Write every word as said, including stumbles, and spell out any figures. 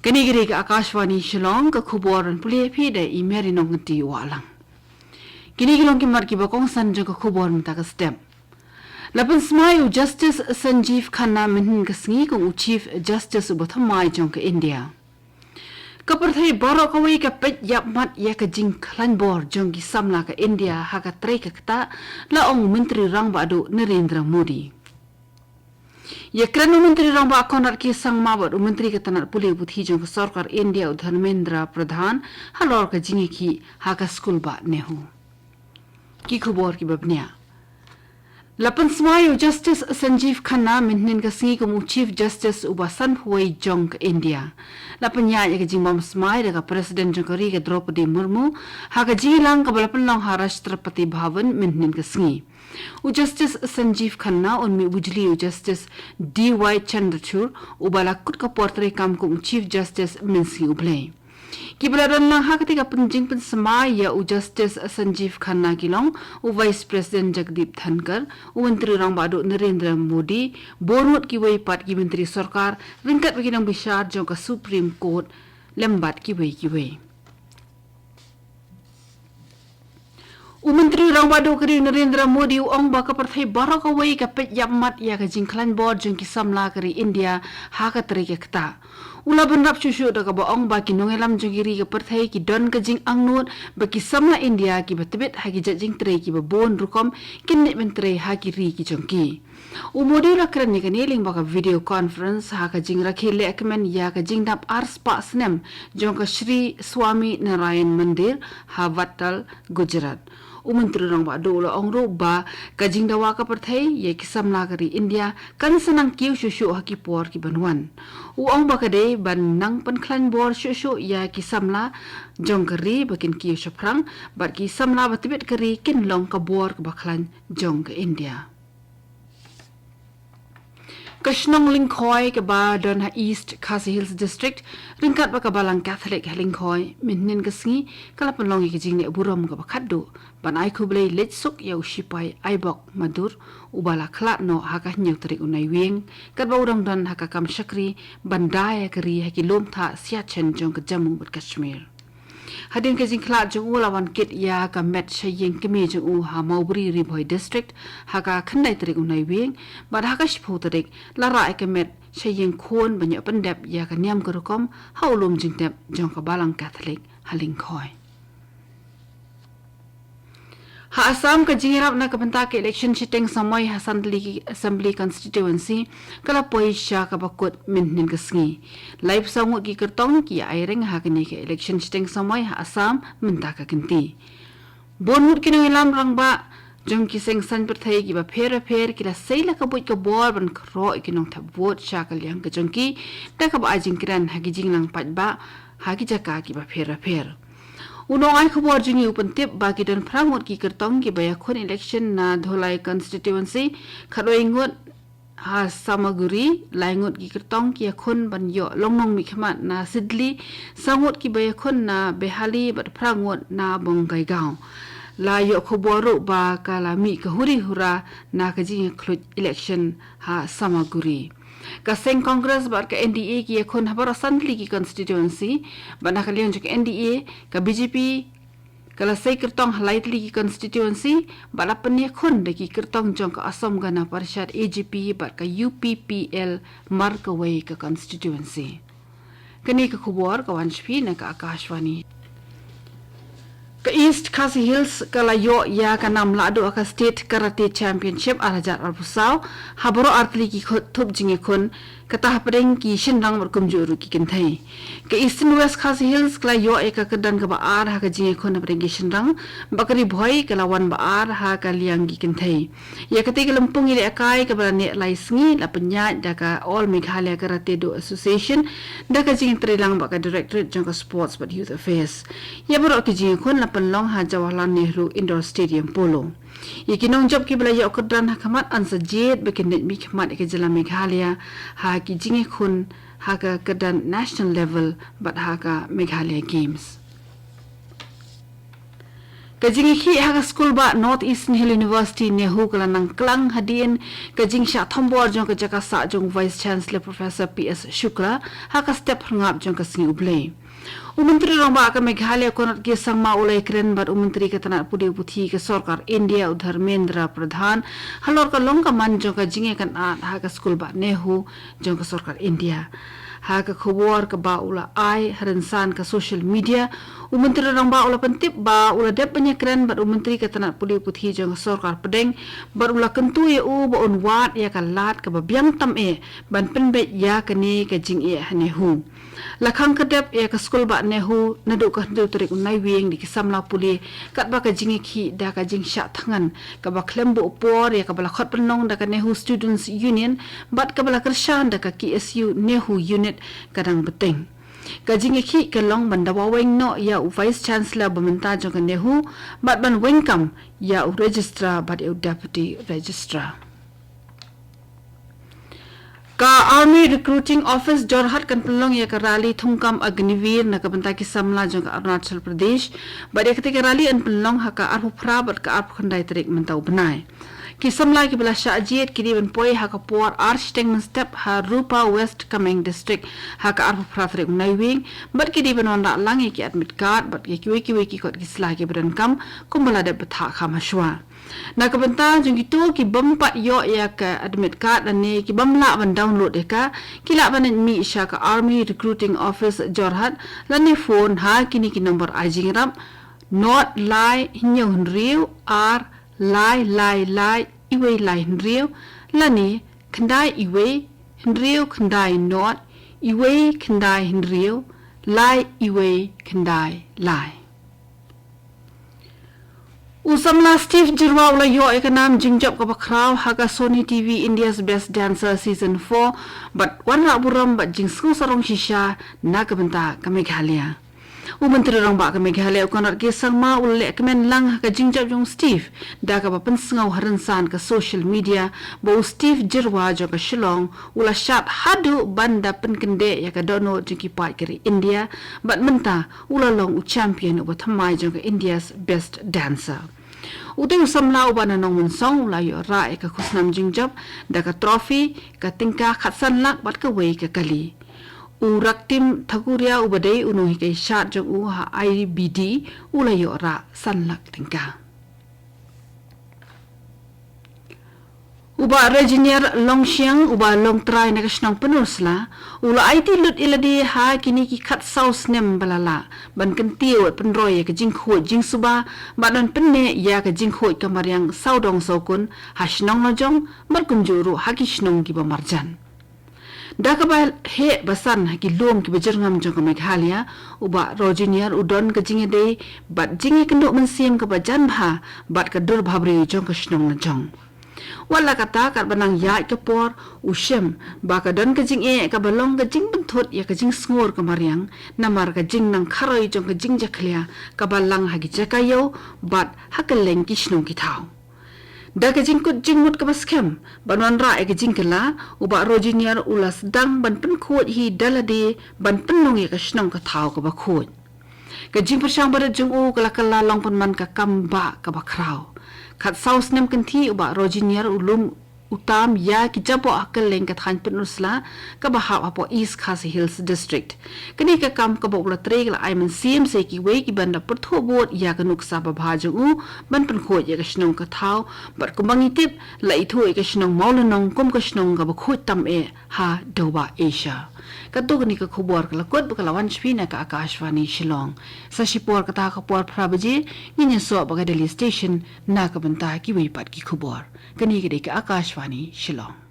Kane ka dei ka Akashvani Shillong, ka khubor ban pule phi da i Mary Nongkynti Wahlang. Kine ki long ki mat kiba kongsan jong ka khubor mynta ka step. La pynsmai u Justice Sanjeev Khanna mynhynnin ka sngi kum u Chief Justice uba thymmai jong ka India. Ka pyrthei baroh kawei ka peit ïapmat ïa ka jingkhlaiñ bor jong ki samla ka India ha ka trei ka ktah, la ong u Myntri Rangbah Duh Narendra Modi. Ïakren u Myntri Rangbah Conrad K Sangma bad u Myntri ka tnat pule puthi jong ka sorkar India u Dharmendra Pradhan halor ka jingïakhih ha ka skul bah NEHU. Ki khubor kiba bniah. La pynsmai u Justice Sanjeev Khanna mynhynnin ka sngi kum u Chief Justice uba sanphew wei jong ka India. La pynïaid ïa ka jingbym smai da ka President jong ka ri ka Droupadi Murmu ha ka jingïalang kaba la pynlong ha Rashtrapati Bhavan mynhynnin ka sngi. U Justice Sanjeev Khanna un mih bujli u Justice D Y Chandrachud uba la kut ka por treikam kum u Chief Justice mynsngi u Blei. Kiba la don lang ha katei ka pynjingpynsmai ïa u Justice Sanjeev Khanna ki long u Vice President Jagdeep Dhankhar, u Myntri Rangbah Duh Narendra Modi, bun ngut kiwei pat ki myntri sorkar, ryngkat bad ki nongbishar jong ka Supreme Court, lem bad kiwei kiwei. U Myntri Rangbah Duh ka ri u Narendra Modi u ong ba ka pyrthei baroh kawei ka peit ïapmat ïa ka jingkhlaiñ bor jong ki samla ka ri India ha ka trei ka ktah. U la bynrap shuh shuh da kaba ong ba ki nongïalam jong ki ri ka pyrthei ki don ka jingangnud ba ki samla India kiba tbit ha ki jait jingtrei kiba bun rukom kin leit ban trei ha ki ri ki jong ki. U Modi u la kren ïa kane lyngba ka video conference ha ka jingrakhe lehkmen ïa ka jingdap arspah snem jong ka Shree Swaminarayan Mandir ha Vatal, Gujarat. U Myntri Rangbah Duh u la ong ruh ba ka jingdawa ka pyrthei ïa ki samla ka ri India kan sa nang kiew shuh shuh ha ki por ki ban wan. U ong ba ka dei ban nang pynkhlaiñ bor shuh shuh ïa ki samla jong ka ri ba kin kiew shaphrang bad ki samla ba tbit ka ri kin long ka bor kaba khlaiñ jong ka India. Ka shnong Lyngkhoi kaba don ha East Khasi Hills District, ryngkat bad ka Balang Catholic ha Lyngkhoi, mynhynnin ka sngi ka la pynlong ïa ka jingleh burom kaba khatduh ban ai khublei leit suk ïa u shipai Aibok Madur uba la khlad noh ha ka hynñiew tarik u Naiwieng, katba u dang don ha ka kam shakri ban da ïa ka ri ha ki lum thah Siachen jong ka Jammu bad Kashmir. Hadien ka jingkhlad jong u la wan kit ïa ka met sha ïing kmie jong u ha Mawbri, Ri Bhoi District ha ka khyndai tarik u Naiwieng, bad ha ka shiphew tarik la rah ïa ka met sha ïing khun ban ïoh pyndep ïa ka niam ka rukom ha u lum jingtep jong ka Balang Catholic ha Lyngkhoi. Ha Assam, ka jingïarap na ka bynta ka election shiteng samoi ha san tylli ki Assembly Constituency ka la poi sha kaba kut mynhynnin ka sngi. Laiphew saw ngut ki kyrtong ki ïa aireng ha kane ka election shiteng samoi ha Assam mynta ka kynti. Bun ngut ki nongïalam rangbah jong ki seng saiñ pyrthei kiba pher bapher ki la sei la ka buit ka bor ban khroh ïa ki nongthep vote sha ka liang ka jong ki da kaba ai jingkren ha ki jingïalang paidbah ha ki jaka kiba pher bapher. U nongai khubor jong ngi u pyntip ba ki don phra ngut ki kyrtong kiba ïakhun election na Dholai Constituency, khatwei ngut ha Samaguri, lai ngut ki kyrtong ki ïakhun ban ïoh longnong mihkhmat na Sidli, saw ngut kiba ïakhun na Behali bad phra ngut na Bongaigaon. La ïoh khubor ruh ba ka la mih ka huri hura na ka jingïakhluit election ha Samaguri. Ka seng Congress bad ka N D A ki ïakhun ha baroh san tylli ki constituency, bad na ka liang jong ka N D A, ka B J P ka la sei kyrtong ha lai tylli ki constituency, bad la pynïakhun da ki kyrtong jong ka Assam Gana Parishad, A G P, bad ka U P P L mar kawei ka constituency. Kane ka khubor ka wan sha phi na ka Akashvani. Ka East Khasi Hills ka la ïoh ïa ka nam lahduh ha ka State Karate Championship ar hajar arphew saw ha baroh ar tylli ki khu-, thup jingïakhun, kata hapdeng ki shynrang bad kumjuh ruh ki kynthei. Ka Eastern West Khasi Hills ka la ïoh ïa ka kyrdan kaba ar ha ka jingïakhun hapdeng ki shynrang, bad ka Ri Bhoi ka la wan ba ar ha ka liang ki kynthei. Ïa katei ka lympung ïalehkai kaba la neh lai sngi la pynïaid da ka All Meghalaya Karate Do Association da ka jingïatreilang bad ka Directorate jong ka Sports bad Youth Affairs. Ïa baroh ki jingïakhun la pynlong ha Jawaharlal Nehru Indoor Stadium, Polo. Ïa ki nongjop kiba la ïoh kyrdan ha khmat yn sa jied ba kin leit mihkhmat ïa ka jylla Meghalaya ha ki jingïakhun ha ka kyrdan national level bad ha ka Meghalaya Games. Ka jingïakhih ha ka skul bah North Eastern Hill University NEHU ka la nang klang hadien ka jingshah thombor jong ka jaka sah jong Vice Chancellor Professor P S Shukla ha ka step phyrngap jong ka sngi U Blei. U Myntri Rangbah ka Meghalaya Conrad K Sangma u la ïakren bad u Myntri ka tnat pule puthi ka sorkar India u Dharmendra Pradhan halor ka long ka man jong ka jingïakynad ha ka skul bah NEHU jong ka sorkar India. Ha ka khubor kaba u la ai ha rynsan ka social media, u Myntri Rangbah u la pyntip ba u la dep ban ïakren bad u Myntri ka tnat pule puthi jong ka sorkar pdeng bad u la kyntu ïa u ba un wad ïa ka lad kaba biang tam eh ban pynbeit ïa kane ka jingeh ha NEHU. La khang kdep ïa ka skul bah NEHU naduh ka hynriew tarik u Naiwieng da ki samla pule katba ka jingïakhih da ka jingshah thngan kaba khlem buh por ïa kaba la khot pynlong da ka NEHU Students Union bad kaba la kyrshan da ka K S U NEHU Unit ka dang bteng. Ka jingïakhih ka long ban dawa weng noh ïa u Vice Chancellor ba mynta jong ka NEHU bad ban weng kam ïa u Registrar bad ïa u Deputy Registrar. Ka Army Recruiting Office Jorhat kan pynlong ïa ka rally thungkam Agniveer na ka bynta ki samla jong ka Arunachal Pradesh bad ïa kata ka rally yn pynlong ha ka arphew phra bad ka arphew khyndai tarik mynta u bnai. Ki samla kiba la shah jied ki dei ban poi ha ka por ar shiteng mynstep ha Rupa West Kameng District ha ka arphew phra tarik u Naiwieng bad ki dei ban wanrah lang ïa ki admit card bad ïa kiwei kiwei ki kot ki sla kiba donkam kumba la dep bthah kham hashwa. Na ka bynta jong kito ki bym pat ïoh ïa ka admit card lane ki bym lah ban download ïa ka, ki lah ban mih sha ka Army Recruiting Office Jorhat lane phone ha kine ki nombor ai jingïarap: nod lai hynñiew hynriew ar lai lai lai iwei lai hynriew lane khyndai iwei hynriew khyndai nod iwei khyndai hynriew lai iwei khyndai lai. U samla Steve Jyrwa u la ïoh ïa ka nam jingjop kaba khraw ha ka Sony T V India's Best Dancer Season four bad wanrah burom bad jingsngew sarong shisha na ka bynta ka Meghalaya. U Myntri Rangbah ka Meghalaya u Conrad K Sangma u la leh kmen lang ha ka jingjop jong u Steve da kaba pynsngew ha rynsan ka social media ba u Steve Jyrwa jong ka Shillong u la shad haduh ban da pynkyndeh ïa ka dohnud jong ki paid ka ri India bad mynta u la long u champion uba thymmai jong ka India's Best Dancer. Utei u samla uba na Nongmynsong u la ïoh rah ïa ka khusnam jingjop da ka trophy, ka tyngka khatsan lak bad kawei ka kali. U Raktim Thakuria uba dei u nonghikai shad jong u ha I B D u la ïoh rah san lak tyngka. U Bah Rojiniar Longshiang uba long trai na ka shnong Pynursla u la aiti lut ïa lade ha kine ki khatsaw snem ba la lah ban kyntiew bad pynroi ïa ka jingkhuid jingsuba bad ban pynneh ïa ka jingkhuid ka mariang sawdong sawkun ha shnong lajong bad kumjuh ruh ha ki shnong kiba marjan. Da kaba heh ba san ha ki lum kiba jyrngam jong ka Meghalaya, u Bah Rojiniar u don ka jingïadei bad jingïakynduh mynsiem kaba jan bha bad ka dur bhabriew jong ka shnong lajong. Wat la katta, katba nang ïaid ka por, u shem ba ka don ka jingeh kaba long ka jingpynthut ïa ka jingsngur ka mariang namar ka jingnang kharoi jong ka jingjakhlia kaba lang ha ki jaka ïew bad ha kylleng ki shnong ki thaw. Da ka jingkut jingmut kaba skhem ban wanrah ïa ka jingkylla, u Bah Rojiniar u la sdang ban pynkhuid hi da lade ban pynlong ïa ka shnong ka thaw kaba khuid. Ka jingpyrshang barit jong u ka la kylla long pynban ka kam bah kaba khraw. Khatsaw snem kynthih u Bah Rojiniar u lum u tam ïa ki jaboh ha kylleng ka thaiñ Pynursla kaba hap hapoh East Khasi Hills District. Kane ka kam kaba u la trei ka la ai mynsiem sa ïa kiwei ki ban da pyrthuh bud ïa ka nuksa babha jong u ban pynkhuid ïa ka shnong ka thaw bad kumba ngi tip la ithuh ïa ka shnong Mawlynnong kum ka shnong kaba khuid tam eh ha dewbah Asia. Katto katne ka khubor ka la kut bad ka la wan sha phi na ka Akashvani Shillong. Sa shipor kata ka por phra baje ngin ïasoh bad ka Delhi Station na ka bynta kiwei pat ki khubor. Kane ka dei ka Akashvani Shillong.